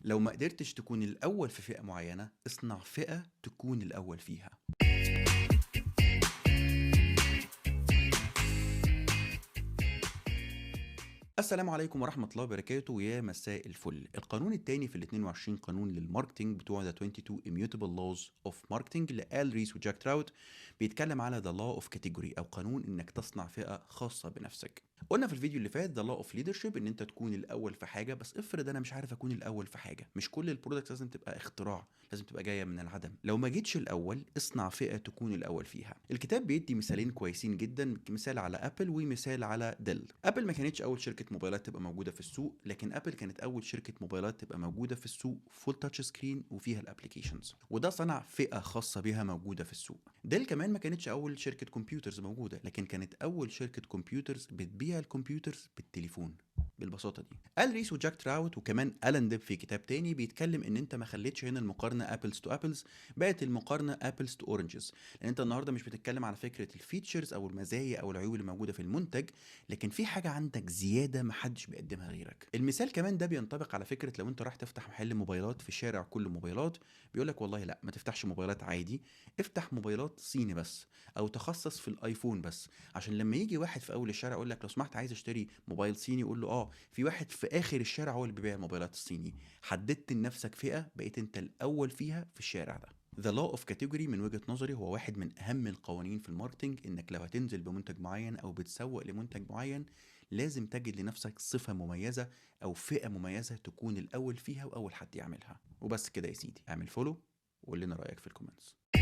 لو ما قدرتش تكون الأول في فئة معينة، اصنع فئة تكون الأول فيها. السلام عليكم ورحمة الله وبركاته، يا مساء الفل. القانون الثاني في ال 22 قانون لل marketing بتوع The 22 Immutable Laws of Marketing لآل ريس وجاك تراوت، بيتكلم على The Law of Category أو قانون إنك تصنع فئة خاصة بنفسك. قلنا في الفيديو اللي فات The Law of Leadership إن أنت تكون الأول في حاجة، بس افرض أنا مش عارف أكون الأول في حاجة. مش كل ال products لازم تبقى اختراع، لازم تبقى جاية من العدم. لو ما جيتش الأول اصنع فئة تكون الأول فيها. الكتاب بيدي مثالين كويسين جدا، مثال على أبل ومثال على ديل. أبل ما كانتش أول شركة موبايلات تبقى موجودة في السوق، لكن أبل كانت أول شركة موبايلات تبقى موجودة في السوق full touch screen وفيها ال applications، وده صنع فئة خاصة بها موجودة في السوق. ديل كمان ما كانتش أول شركة computers موجودة، لكن كانت أول شركة computers بتبيع ال computers بالتليفون بالبساطة دي. آل ريس وجاك تراوت وكمان ألان ديب في كتاب تاني بيتكلم ان انت ما خليتش هنا المقارنة apples to apples، بقت المقارنة apples to oranges، لان انت النهارده مش بتتكلم على فكرة ال features او المزايا او العيوب اللي موجودة في المنتج، لكن في حاجة عندك زيادة ما حدش بيقدمها غيرك. المثال كمان ده بينطبق على فكرة لو انت راح تفتح محل موبايلات في شارع كله موبايلات، بيقول لك والله لا ما تفتحش موبايلات عادي، افتح موبايلات صيني بس او تخصص في الايفون بس، عشان لما يجي واحد في اول الشارع يقول لك لو سمحت عايز اشتري موبايل صيني، يقول له في واحد في اخر الشارع هو اللي بيبيع الموبايلات الصيني. حددت لنفسك فئة بقيت انت الاول فيها في الشارع ده. The Law of Category من وجهة نظري هو واحد من أهم القوانين في ال marketing، إنك لو هتنزل بمنتج معين أو بتسوق لمنتج معين لازم تجد لنفسك صفة مميزة أو فئة مميزة تكون الأول فيها وأول حد يعملها. وبس كده يا سيدي، اعمل follow وقول لنا رأيك في ال comments.